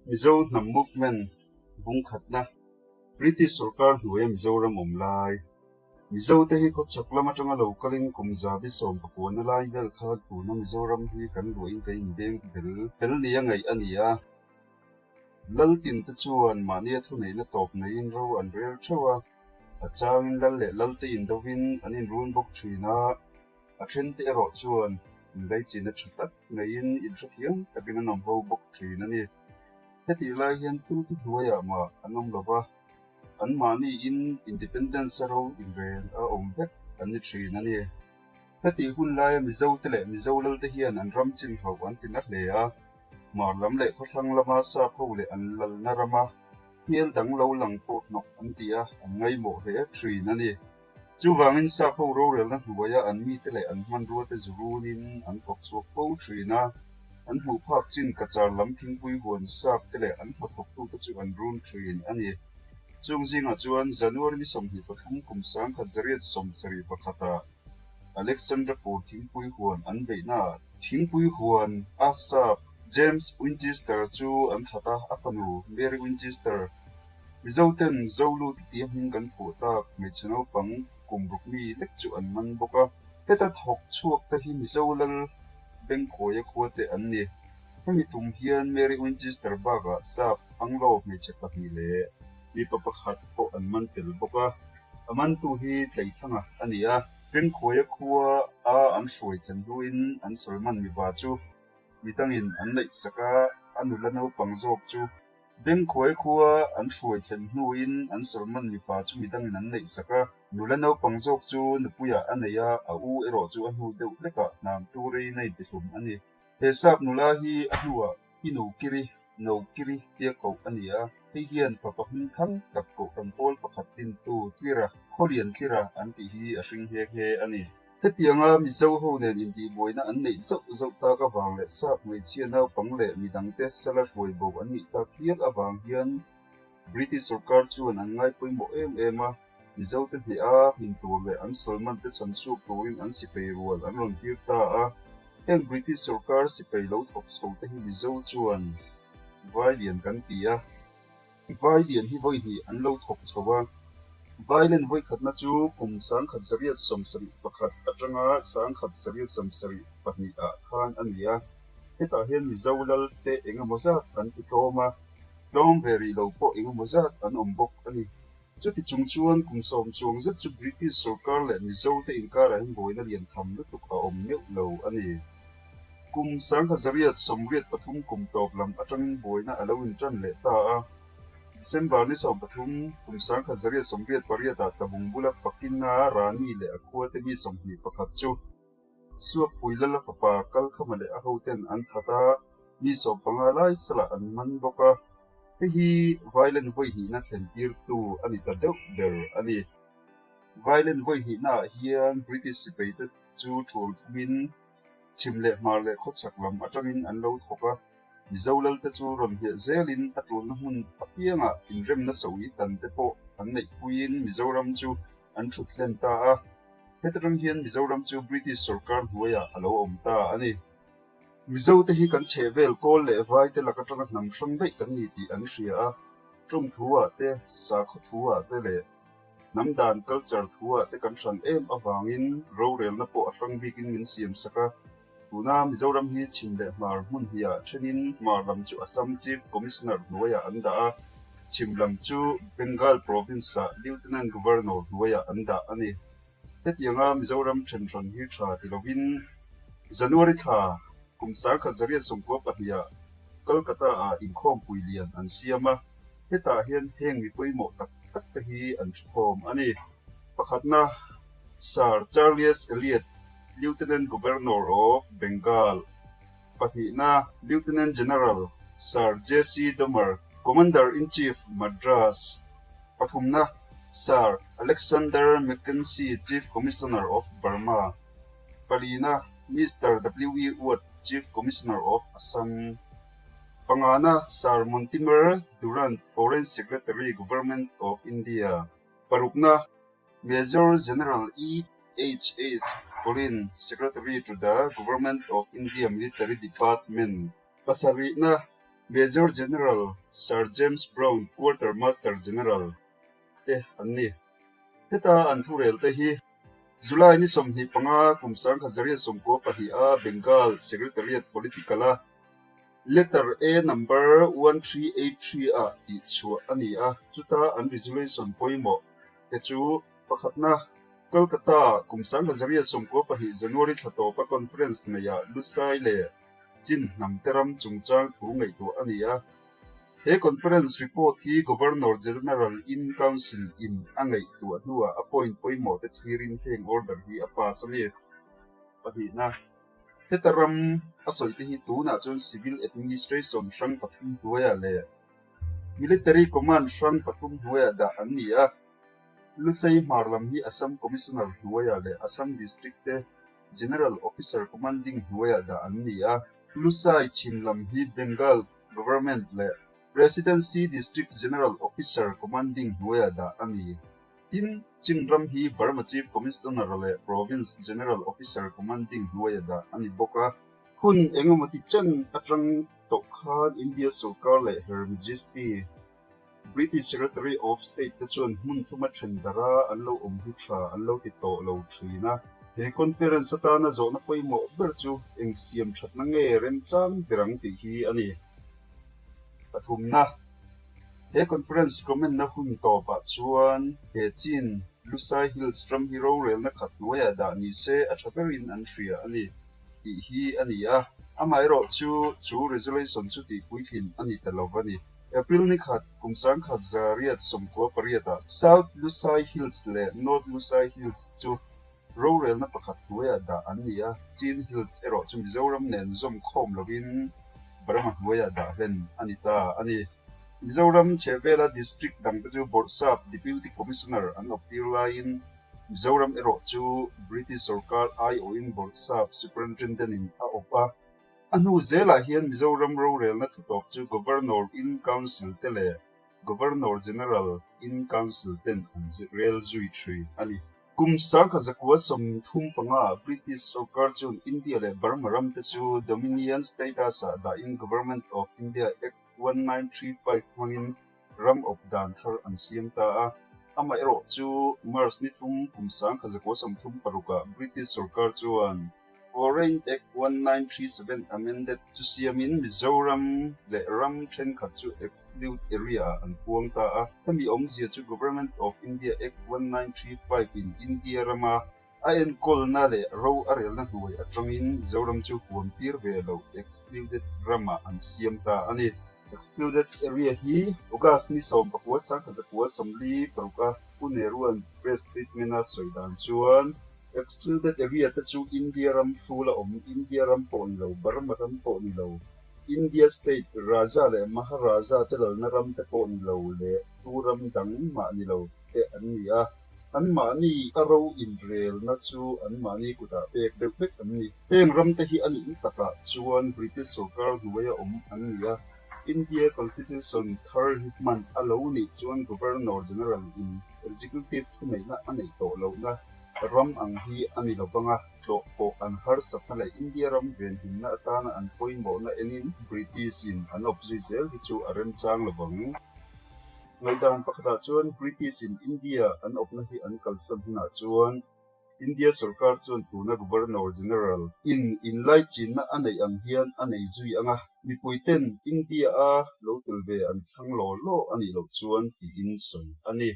Mizo Hnam Movement bungkhatna, British sorkar hnuaia Mizoram awm lai. Mizote hi khawchhak lam atanga lo kalin kum zabi sawm pakuana lai vel khan tuna Mizoram hi kan luahin kan inbeng bel fel nia ngaih a ni a. Laltin te chuan mahnia thuneihna tawp neiin ro an rel theuh a, a changin lal leh lalte indovin an inrun bawk thin a, a thente erawh chuan inlaichinna tha tak neiin inhrethiam takin an awm ho bawk thin a ni. Hetih lai hian tu tu hnuaiah mah an awm lo va, anmahniin independence a ro inrel a awm vek an ni thin a ni. Hetih hun laia Mizote leh Mizo lalte hian an ram chin hauh an ti na hle a, hmar lam leh khawthlang lama sap ho leh an lalna rama hmel dang lo lang pawh hnawk an ti a, an ngaimawh hle thin a ni. Chuvangin sap ho rorelna hnuaia an mite leh an hmanruate zu runin an thawk chhuak fo thin a, an hmuh phak chin Cachar lam thingpui huan sap te leh an hnathawktute chu an run thin a ni. Chung zingah chuan January ni 23 kum 1971 ah Alexandrapur thingpui huan an beihnaah thingpui huan a sap James Winchester chu an that a, a fanu Mary Winchester Mizoten Zolu titi a hming kan phuah tak hmeichhe naupang kum ruk mi lek chu an man bawk a. Heta thawk chhuak te hi Mizo lal Bengkhuaia khua te an ni. Hemi tum hian Mary Winchester bakah sap Anglo hmeichhe pahnih leh mipa pakhat pawh an man tel bawk a. A mantu hi Tleithanga a ni a. Bengkhuaia khua a an hruai thlen hnuin an Salman mipa chu midangin an neihsak a, a nula naupang zawk chu Bengkhuai khua an hruai thlen hnuin an Salman mipa chu midangin an neihsak a, nula naupang zawk chu nupuiah a nei a, a u erawh chu a hnu deuh hlekah hnam turin a intihlum a ni. He sap nula hi a hnuah i nokiri, nokiri tia koh a ni a, hei hian fapa hming thang tak kohhran pawl pakhat dintu Tlira, Khawlian Tlira an tih hi a hring nghe nghe a ni. Hetianga Mizo ho nen intihbuaina an neih zauh zauh tak avang leh sap hmeichhia naupang leh midangte sala hruai bo an nih tak hial avang hian British sorkar chuan an ngai pawimawh em em a, Mizote hneha hmin tur leh an salman te chhan chhuak turin an sipai rual an rawn tir ta a. Heng British sorkar sipai lo thawk chho te hi Mizo chuan Vailian kan ti a. Vailian hi vawi hnih an lo thawk chho a. Vailen vawi khatna chu kum 1971 atanga 1972 ah khan a ni a. Hetah hian Mizo lal te engemaw zat an ti tlawm a, tlawm ve rih lo pawh engemaw zat an awm bawk a ni. Chuti chung chuan kum sawm chuang zet chu British sorkar leh Mizo te inkarah hian buaina lian tham lutuk a awm meuh lo a ni. Kum 1983 kum tawp lam atangin buaina a lo intan leh ta a. December ni 13, kum 1988 ah Tlabung bula Pakina Rani leh a khuate mi 21 chu Suakpui Lala fapa Kalkhama leh a hoten an that a, mi 15 lai salah an man bawk a. Hei hi Vailen vawi hnihna thlen tirtu a ni ta deuh ber a ni. Vailen vawi hnihnaah hian British sipaite chu thuam thumin chhim leh hmar leh khawchhak lam atangin an lo thawk a. Mizo lalte chu rawn hneh zelin a tulna hmun apiangah inremna sawi tan te pawh an neihpuiin Mizoram chu an thut hlen ta a. Heta rang hian Mizoram chu British sorkar hnuaiah a lo awm ta a ni. Mizote hi kan chhehvel kawl leh vaite lak atanga hnam hrang daih kan ni tih an hria a, ṭawng thu-ah te, sakhaw thu-ah te leh hnam dan culture thu-ah te kan hran em avangin rorelna pawh a hrang bikin min siam sak a. Tuna Mizoram hi chhim leh hmar hmun hniah thenin hmar lam chu Assam Chief Commissioner hnuaiah an dah a, chhim lam chu Bengal Province-ah Lieutenant Governor hnuaiah an dah a ni. Hetianga Mizoram ṭhenhran hi ṭha ti lovin January thla kum 1992 ah Kolkata-ah inkhawmpui lian an siam a, hetah hian heng mi pawimawh tak tak te hi an ṭhukhawm a ni. Pakhatna, Sir Charles Elliot, Lieutenant Governor of Bengal, Pahnihna, Lieutenant General Sir JC Domar, Commander-in-Chief, Madras, Pathumna, Sir Alexander Mackenzie, Chief Commissioner of Burma, Palina, Mister W. E. Watt, Chief Commissioner of Assam, Pangana, Sir Mortimer Durand, Foreign Secretary, Government of India, Parukna, Major General E. H. H. Collin, Secretary to the Government of India Military Department, Pasarihna. Major General Sir James Brown, Quartermaster General, te an ni. Heta an thurel te hi July ni 25 kum 1992 a Bengal Secretariat Political a Letter A number 1383 ah tihchhuah a ni a, chuta an resolution pawimawh te chu pakhatna, Kolkata kum 1992 January thla tawpa conference neihah Lusai leh Chin hnamte ram chungchang thu ngaihtuah a ni a. He conference report hi Governor General in Council in a ngaihtuah hnuah a point pawimawh te thlirin heng order hi a pass a ni. Pahnihna, Heta ram a sawi te hi tunah chuan Civil Administration hrang pathum hnuaiah leh Military Command hrang pathum hnuaiah dah an ni a. Lusei hmar lam hi Assam Commissioner hnuaiah leh Assam District te General Officer Commanding hnuaiah dah an ni a. Lusai chhim lam hi Bengal Government leh Presidency District General Officer Commanding hnuaiah dah a ni. Tin, Chin ram hi Burma Chief Commissioner leh Province General Officer Commanding hnuaiah dah a ni bawk a. Hun engemaw ti chen atang tawh khan India sorkar leh Her Majesty British Secretary of State te chuan hmun thuma then dara an lo awm hi tha an lo ti tawh lo thin a. He conference atana zawhna pawimawh ber chu eng siam thatna nge remchang ber ang tih hi a ni. Pathumna, He conference comment-na hun tawpah chuan he chin Lusai Hills ram hi rorelna khat hnuaiah dah ni se a tha berin an hria a ni tih hi a ni a. Amaherawh chu chu resolution chu tihpuitlin a ni ta lo va ni. April ni khat, kum 1998 ah South Lusai Hills leh North Lusai Hills chu rorelna pakhat hnuaiah dah an ni a, Chin Hills erawh chu Mizoram nen zawm khawm lovin Burma hnuaiah dah hlen a ni ta a ni. Mizoram chhehvela district dangte chu Bawrhsap Deputy Commissioner an awptir laiin Mizoram erawh chu British sorkar aiawhin Bawrhsap Superintendent-in a awp a. A hnu zelah hian Mizoram rorelna thutawp chu Governor in Council te leh Governor General in Council ten an rel zui thin a ni. Kum 1935 ah British sorkar chuan India leh Burma ram te chu Dominion status ah dahin Government of India Act 1935 hmangin ram awp dan thar an siam ta a. Amaherawh chu March ni thum kum 1936 ah British sorkar chuan Foreign Act 1937 Amended chu siamin Mizoram leh ram thenkhat chu Exclude Area ah an puang ta a. Hemi awmzia chu Government of India Act 1935 in India rama a enkawlna leh ro a relna hnuai atangin Mizoram chu huam tir ve loh Excluded ramah an siam ta a ni. Excluded Area hi August ni 19 1946 a Pu Nehru-a'n press statement a sawi dan chuan, Excluded area te chu India ram hrul a awm, India ram pawh ni lo, Burma ram pawh ni lo, India state Raja leh Maharaja te lalna ram te pawh ni lo leh tu ram dang mah ni lo te an ni a, anmahni a ro inrelna chu anmahni kutah pek deuh vek an ni. Heng ram te hi a nihna takah chuan British sorkar hnuaia awm an ni a, India Constitution thar hi hman a lo nih chuan Governor General in Executive thuneihna a neih tawh lohna ram ang hi a ni lo vang a, tlawh pawh an harsatna leh India ram venhimna atana an pawimawhna enin British in an awp zui zel hi chu a remchang lo vang. Ngaihdan pakhatah chuan British in India an awpna hi an kalsan hunah chuan India sorkar chuan tuna Governor General in inlaichinna a neih ang hian a nei zui ang a, mipui ten India a lo tel ve an thlang law law a nih loh chuan tiin sawi a ni.